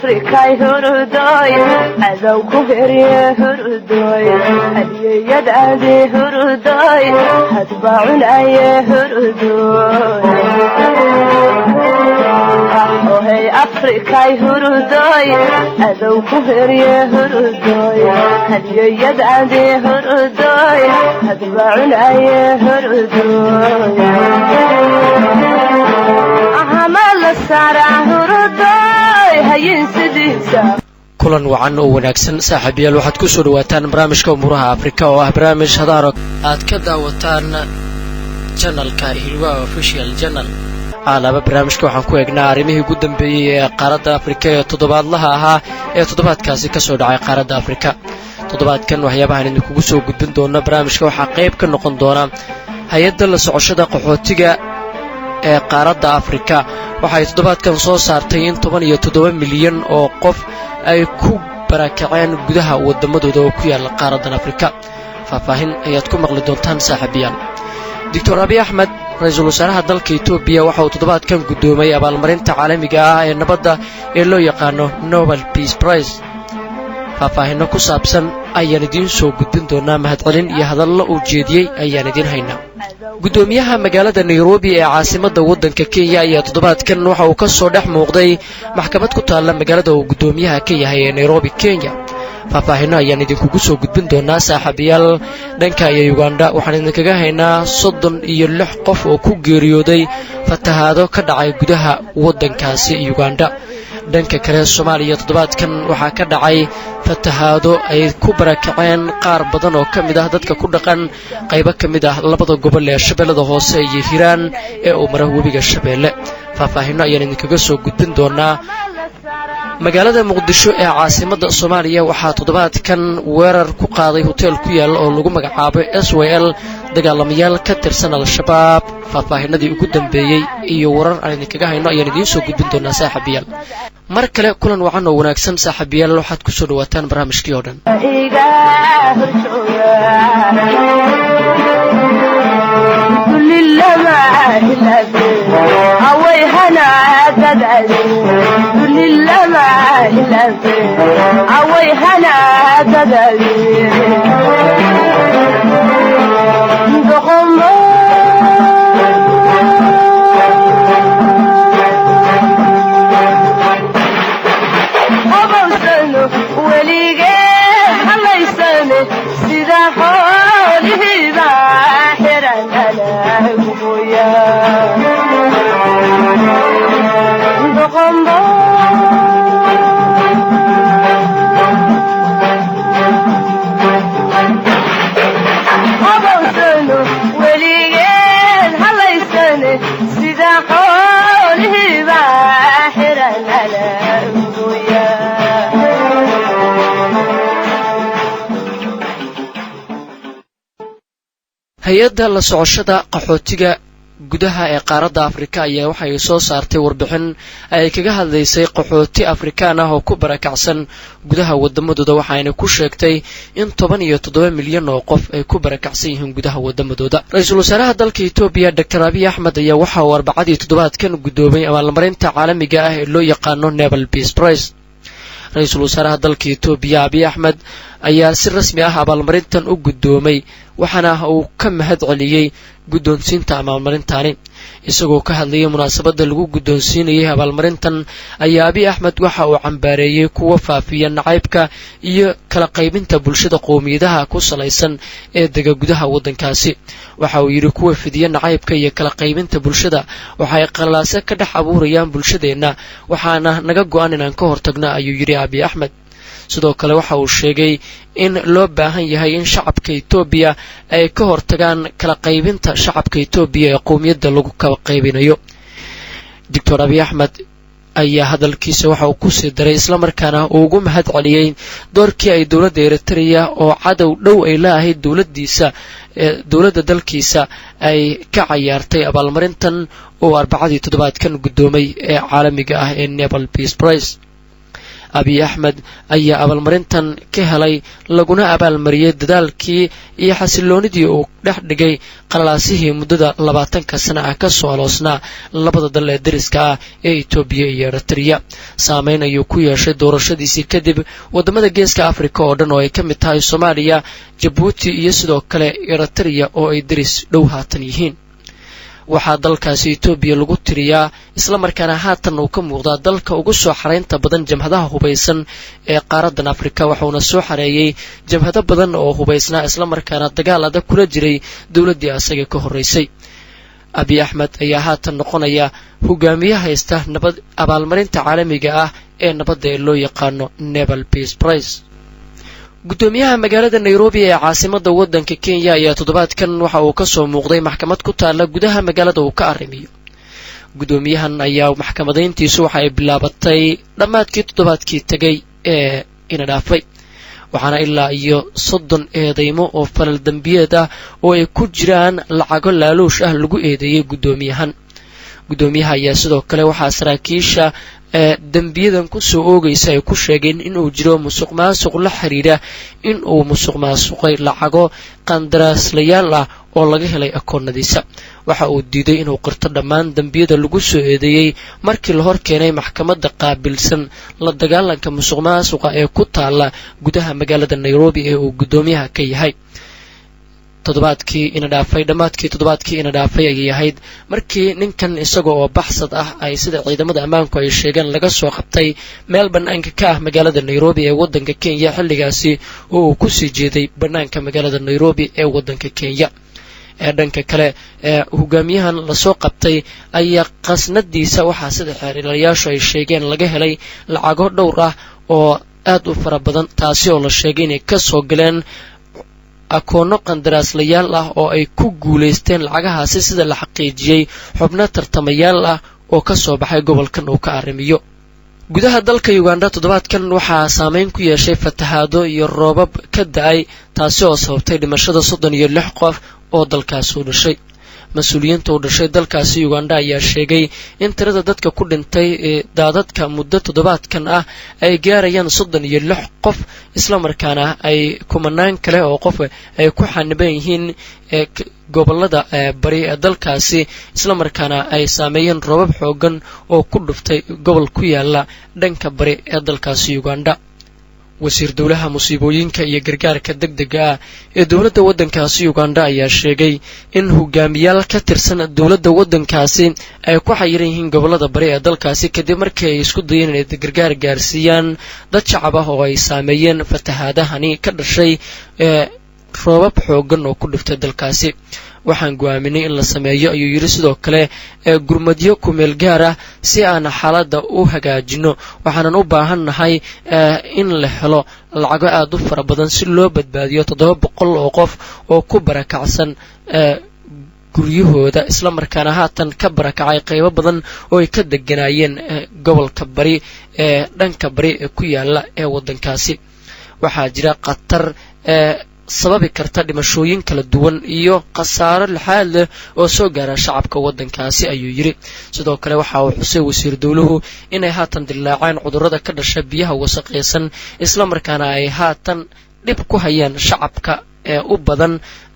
Afrikay hurudoy, adow ku herye hurudoy, hadiyeyadaadi hurudoy, hadba cunaye hurudoy. Ohey Afrikay hurudoy, adow ku herye hurudoy, hadiyeyadaadi hurudoy, hadba cunaye hurudoy. Ahama la saaraa hurudoy hayin sidiisa. Kulan wacan oo wanaagsan, saaxiibayaal. Waxaad ku soo dhawaataan barnaamijka Umuuraha Afrika, oo ah barnaamij hadaaro aad ka daawataan channelka Hilwaa Official Channel. Alaaba barnaamijka waxaan ku eegnaa arrimihii ugu dambeeyey ee qaaradda Afrika ee toddobaadlaha ahaa ee toddobaadkaasi ka soo dhacay qaaradda Afrika. Toddobaadkan waxyaabahaan idinkugu soo gudbin doona barnaamijka waxaa qayb ka noqon doona hay-adda la socoshada qaxootiga ee qaaradda Afrika waxay toddobaadkan soo saartay in 17 milyan oo qof ay ku barakaceen gudaha waddamadooda oo ku yaalla qaaraddan Afrika. Faahfaahin ayaad ku maqli doontaan, saaxiibayaal. Doctor Abiy Axmed, ra-iisul wasaaraha dalka Etoobiya, waxa uu toddobaadkan guddoomay abaalmarinta caalamiga ah ee nabadda ee loo yaqaano Nobel Peace Prize. Faahfaahinno ku saabsan ayaan idiin soo gudbin doonaa. Mahadcelin iyo hadallo uu jeediyey ayaan idiin haynaa. Guddoomiyaha magaalada Nairobi ee caasimadda waddanka Kenya ayaa toddobaadkan waxa uu ka soo dhex muuqday maxkamad ku taalla magaalada uu guddoomiyaha ka yahay ee Nairobi, Kenya. Faahfaahinno ayaan idinkugu soo gudbin doonaa, saaxiibayaal. Dhanka iyo Uganda waxaan idinkaga haynaa 36 qof oo ku geeriyooday fatahaado ka dhacay gudaha waddankaasi Uganda. Dhanka kale, Soomaaliya toddobaadkan waxaa ka dhacay fatahaado ay ku barakaceen qaar badan oo ka mid ah dadka ku dhaqan qaybo ka mid ah labada gobol ee Shabeellada Hoose iyo Hiiraan ee uu mara webiga Shabeelle. Faahfaahinno ayaan idinkaga soo gudbin doonaa. Magaalada Muqdisho ee caasimadda Soomaaliya waxaa toddobaadkan weerar ku qaaday hoteel ku yaalla oo lagu magacaabo SYL dagaalamayaal ka tirsan Al-Shabaab. Faahfaahinadii ugu dambeeyey iyo warar aan idinkaga hayno ayaan idiin soo gudbin doonaa, saaxiibayaal. Mar kale kulan wacan oo wanaagsan, saaxiibayaal. Waxaad ku soo dhawaataan barnaamijkii oo dhan. Iga horjooga dulilama hilabe away hanaadadaade, dulilama hilabe away hanaadadaade doqomo. Qobowsano weligeed halaysane sida xoolihiiba xiran alaaguya doqombo. Qobowsano weligeed halaysane sida xoolihiiba xiran alaaguya. Hay-adda la socoshada qaxootiga gudaha ee qaaradda Afrika ayaa waxay soo saartay warbixin ay kaga hadlaysay qaxooti Afrikaan ah oo ku barakacsan gudaha waddamadooda, waxaayna ku sheegtay in 17 milyan oo qof ay ku barakacsan yihiin gudaha waddamadooda. Ra-iisul wasaaraha dalka Etoobiya, Doctor Abiy Axmed, ayaa waxa uu Arbacadii toddobaadkan guddoomay abaalmarinta caalamiga ah ee loo yaqaano Nobel Peace Prize. Ra-iisul wasaaraha dalka Etoobiya, Abiy Axmed, ayaa si rasmi ah abaalmarintan u guddoomay, waxaana uu ka mahad celiyey guddoonsiinta abaalmarintaani. Isagoo ka hadlayay munaasabadda lagu guddoonsiinayay abaalmarintan ayaa Abiy Axmed waxa uu cambaareeyey kuwa faafiya nacaybka iyo kala qaybinta bulshada qowmiyadaha ku salaysan ee dega gudaha waddankaasi. Waxa uu yidhi, "Kuwa fidiya nacaybka iyo kala qaybinta bulshada waxay qalaase ka dhex abuurayaan bulshadeenna, waxaana naga go'an inaan ka hortagno," ayuu yidhi Abiy Axmed. Sidoo kale waxa uu sheegay in loo baahan yahay in shacabka Etoobiya ay ka hortagaan kala qaybinta shacabka Etoobiya ee qowmiyadda lagu kala qaybinayo. Doctor Abiy Axmed ayaa hadalkiisa waxa uu kusii daray, islamarkaana uu ugu mahad celiyey doorkii ay dowladda Eritrea, oo cadow dhow ay la ahayd dowladiisa, dowladda dalkiisa, ay ka cayaartay abaalmarintan uu Arbacadii toddobaadkan guddoomay ee caalamiga ah ee Nobel Peace Prize. Abiy Axmed ayaa abaalmarintan ka helay, laguna abaalmariyey dadaalkii iyo xasiloonidii uu dhex dhigay qalalaasihii muddada 20-ka sana ah ka soo aloosnaa labada dal ee dariska ah ee Itoobiya iyo Eritrea. Saameyn ayuu ku yeeshay doorashadiisii kadib waddamada Geeska Afrika oo dhan, oo ay ka mid tahay Soomaaliya, Jabuuti iyo sidoo kale Eritrea oo ay deris dhow haatan yihiin. Waxaa dalkaasi Itoobiya lagu tiriyaa, islamarkaana haatan uu ka muuqdaa, dalka ugu soo xaraynta badan jamhadaha hubaysan ee qaaraddan Afrika, waxauna soo xareeyey jamhado badan oo hubaysnaa, islamarkaana dagaal adag kula jiray dowladdii asaga ka horreysay. Abiy Axmed ayaa haatan noqonaya hogaamiye haysta nabad abaalmarinta caalamiga ah ee nabadda ee loo yaqaano Nobel Peace Prize. Guddoomiyaha magaalada Nairobi ee caasimada waddanka Kenya ayaa toddobaadkan waxa uu kasoo muuqday maxkamad ku taalla gudaha magaalada uu ka arrimiyo. Guddoomiyahan ayaa maxkamadayntiisu waxa ay bilaabatay dhammaadkii toddobaadkii tegay ee ina dhaafay, waxaana ilaa iyo 30 eedeymo oo falal dembiyeed ah oo ay ku jiraan lacago laaluush ah lagu eedeeyey guddoomiyahan. Guddoomiyaha ayaa sidoo kale waxaa saraakiisha ee dembiyadan kusoo oogaysa ay ku sheegeen inuu jiro musuq maasuq la xiriira in uu musuq maasuqay lacago qandaraaslayaal ah oo laga helay akoonadiisa. Waxa uu diiday inuu qirto dhammaan dembiyada lagu soo eedeeyey markii la hor keenay maxkamadda qaabilsan la dagaalanka musuq maasuqa ee ku taala gudaha magaalada Nairobi ee uu guddoomiyaha ka yahay. Toddobaadkii ina dhaafay, dhammaadkii toddobaadkii ina dhaafay ayay ahayd markii ninkan isaga oo baxsad ah ay, sida ciidamada ammaanku ay sheegeen, laga soo qabtay meel bannaanka ka ah magaalada Nairobi ee waddanka Kenya, xilligaasi oo uu kusii jeeday bannaanka magaalada Nairobi ee waddanka Kenya. Ee dhanka kale, ee hogaamiyahan lasoo qabtay ayaa qasnadiisa waxaa, sida xeer ilaaliyaashu ay sheegeen, laga helay lacago dhowr ah oo aad u fara badan, taasi oo la sheegay inay kasoo galeen akoono qandaraaslayaal ah oo ay ku guulaysteen lacagahaasi, sida la xaqiijiyey, xubno tartamayaal ah oo ka soo baxay gobolkan uu ka arrimiyo. Gudaha dalka Uganda toddobaadkan waxaa saameyn ku yeeshay fatahaado iyo roobab ka da'ay, taasi oo sababtay dhimashada 36 qof oo dalkaasi u dhashay. Mas-uuliyiinta u dhashay dalkaasi Uganda ayaa sheegay in tirada dadka ku dhintay ee daadadka muddo toddobaadkan ah ay gaarayaan 36 qof, islamarkaana ay kumanaan kale oo qof ay ku xaniban yihiin gobolada bari ee dalkaasi, islamarkaana ay saameeyeen roobab xoogan oo ku dhuftay gobol ku yaala dhanka bari ee dalkaasi Uganda. Wasiir dowlaha musiibooyinka iyo gargaarka deg dega ah ee dowladda waddankaasi Uganda ayaa sheegay in hogaamiyaal ka tirsan dowladda waddankaasi ay ku xayiran yihiin gobolada bari ee dalkaasi, kadib markii ay isku dayeen inay gargaar gaarsiiyaan dad shacab ah oo ay saameeyeen fatahaadahani ka dhashay ee roobab xoogan oo ku dhuftay dalkaasi. "Waxaan go'aaminay in la sameeyo," ayuu yidhi, sidoo kale ee gurmadyo kumeel gaar ah si aan xaaladda u hagaajino. Waxaanan u baahan nahay in la helo lacago aad u fara badan si loo badbaadiyo 700 oo qof oo ku barakacsan guryahooda, islamarkaana haatan ka barakacay qaybo badan oo ay ka deganaayeen gobolka bari ee dhanka bari ee ku yaala ee waddankaasi. Waxaa jira khatar ee sababi karta dhimashooyin kala duwan iyo khasaaro lixaad leh oo soo gaara shacabka waddankaasi," ayuu yidhi. Sidoo kale waxa uu xusay wasiir dowluhu inay haatan dillaaceen cudurrada ka dhasha biyaha wasaqaysan, islamarkaana ay haatan dhib ku hayaan shacabka ee u badan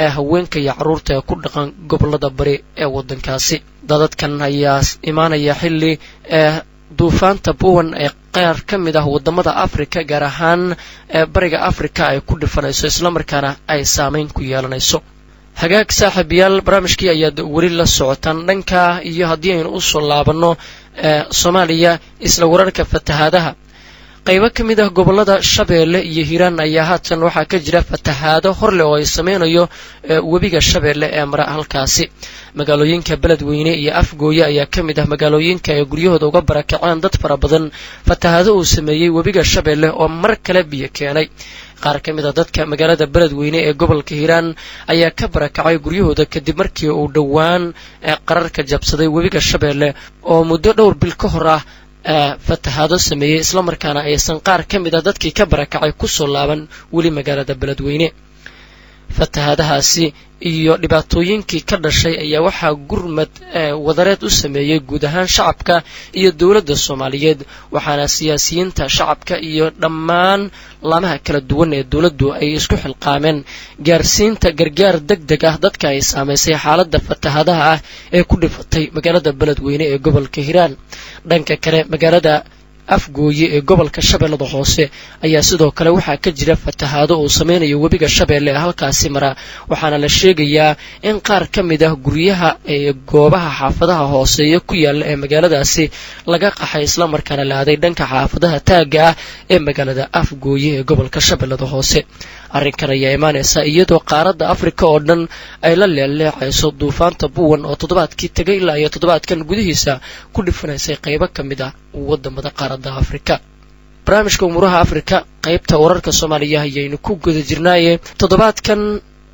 ee haweenka iyo carruurta ee ku dhaqan gobolada bari ee waddankaasi. Dadadkan ayaa imaanaya xilli ee duufaanta Buwan ee qaar ka mid ah waddamada Afrika, gaar ahaan bariga Afrika, ay ku dhifanayso, islamarkaana ay saameyn ku yeelanayso. Hagaag saaxiibayaal, barnaamijkii ayaad weli la socotaan. Dhanka iyo haddii aynu usoo laabanno Soomaaliya, isla wararka fatahaadaha, qaybo ka mid ah gobollada Shabeelle iyo Hiiraan ayaa haatan waxaa ka jira fatahaado horleh oo ay sameynayo webiga Shabeelle ee mara halkaasi. Magaalooyinka Beledweyne iyo Afgooye ayaa ka mid ah magaalooyinka ay guryahooda uga barakaceen dad fara badan fatahaado uu sameeyey webiga Shabeelle oo mar kale biyo keenay. Qaar ka mid ah dadka magaalada Beledweyne ee gobolka Hiiraan ayaa ka barakacay guryahooda kadib markii uu dhowaan qararka jabsaday webiga Shabeelle oo muddo dhowr bil ka hor ah fatahaado sameeyey, islamarkaana aysan qaar ka mid ah dadkii ka barakacay kusoo laaban weli magaalada Beledweyne. Fatahaadahaasi iyo dhibaatooyinkii ka dhashay ayaa waxaa gurmad wadareed u sameeyey guud ahaan shacabka iyo dowladda Soomaaliyeed, waxaana siyaasiyiinta, shacabka iyo dhammaan laamaha kala duwan ee dowladdu ay isku xilqaameen gaarsiinta gargaar deg deg ah dadka ay saamaysay xaaladda fatahaadaha ah ee ku dhifatay magaalada Beledweyne ee gobolka Hiiraan. Dhanka kale, magaalada Afgooye ee gobolka Shabeellada Hoose ayaa sidoo kale waxaa ka jira fatahaado uu sameynayo webiga Shabeelle ee halkaasi mara, waxaana la sheegayaa in qaar ka mid ah guryaha ee goobaha xaafadaha hooseeya ku yaalla ee magaaladaasi laga qaxay, islamarkaana la aaday dhanka xaafadaha taagga ah ee magaalada Afgooye ee gobolka Shabeellada Hoose. Arrinkan ayaa imaanaysa iyadoo qaaradda Afrika oo dhan ay la leeleecayso duufaanta Buwan oo toddobaadkii tegay ilaa iyo toddobaadkan gudihiisa ku dhifanaysay qaybo ka mid ah wadamada qaaradda Afrika. Barnaamijka Umuuraha Afrika, qaybta wararka Soomaaliya ayaynu ku guda jirnaaye, toddobaadkan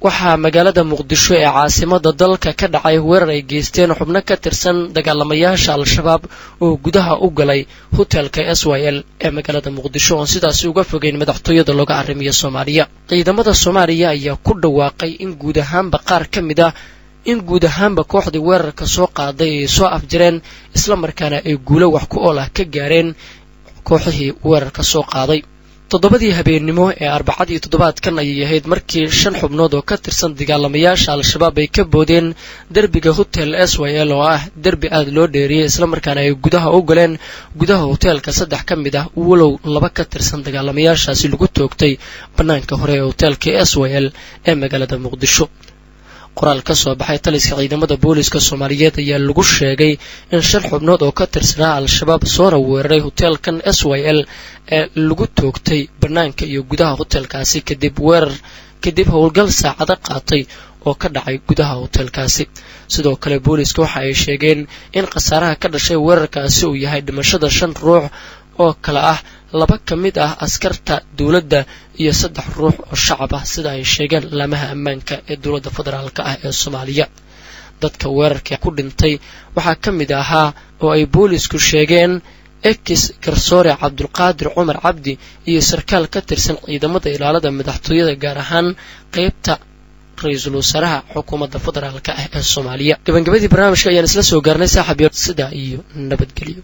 waxaa magaalada Muqdisho ee caasimada dalka ka dhacay weerar ay geysteen xubno ka tirsan dagaalamayaasha Al-Shabaab oo gudaha u galay hotelka SYL ee magaalada Muqdisho, oon sidaasi uga fogeyn madaxtooyada looga arrimiyo Soomaaliya. Ciidamada Soomaaliya ayaa ku dhawaaqay in guud ahaanba qaar ka mid ah in guud ahaanba kooxdii weerarka soo qaaday ay soo afjareen, islamarkaana ay guulo wax ku ool ah ka gaareen kooxihii weerarka soo qaaday. 7dii habeennimo ee Arbacadii toddobaadkan ayay ahayd markii shan xubnood oo ka tirsan dagaalamayaasha Al-Shabaab ay ka boodeen derbiga hotel SYL oo ah derbi aada loo dheeriyey, islamarkaana ay gudaha u galeen gudaha hoteelka saddex ka mid ah, walow laba ka tirsan dagaalamayaashaasi lagu toogtay bannaanka hore ee hoteelka SYL ee magaalada Muqdisho. Qoraal ka soo baxay taliska ciidamada booliska Soomaaliyeed ayaa lagu sheegay in shan xubnood oo ka tirsanaa Al-Shabaab soona weeraray hoteelkan SYL ee lagu toogtay bannaanka iyo gudaha hotelkaasi kadib weerar kadib howlgal saacado qaatay oo ka dhacay gudaha hotelkaasi. Sidoo kale, booliska waxa ay sheegeen in khasaaraha ka dhashay weerarkaasi uu yahay dhimashada shan ruux oo kale ah laba ka mid ah askarta dowladda iyo saddex ruux oo shacab ah, sida ay sheegeen laamaha ammaanka ee dowladda federaalka ah ee Soomaaliya. Dadka weerarka ku dhintay waxaa ka mid ahaa oo ay boolisku sheegeen ex garsoore Cabdulqaadir Cumar Cabdi iyo sarkaal ka tirsan ciidamada ilaalada madaxtooyada, gaar ahaan qeybta ra-iisul wasaaraha xukuumadda federaalka ah ee Soomaaliya. Gabagabadii barnaamijka ayaan isla soo gaarnay, saaxiib, sidaa iyo nabadgelyo.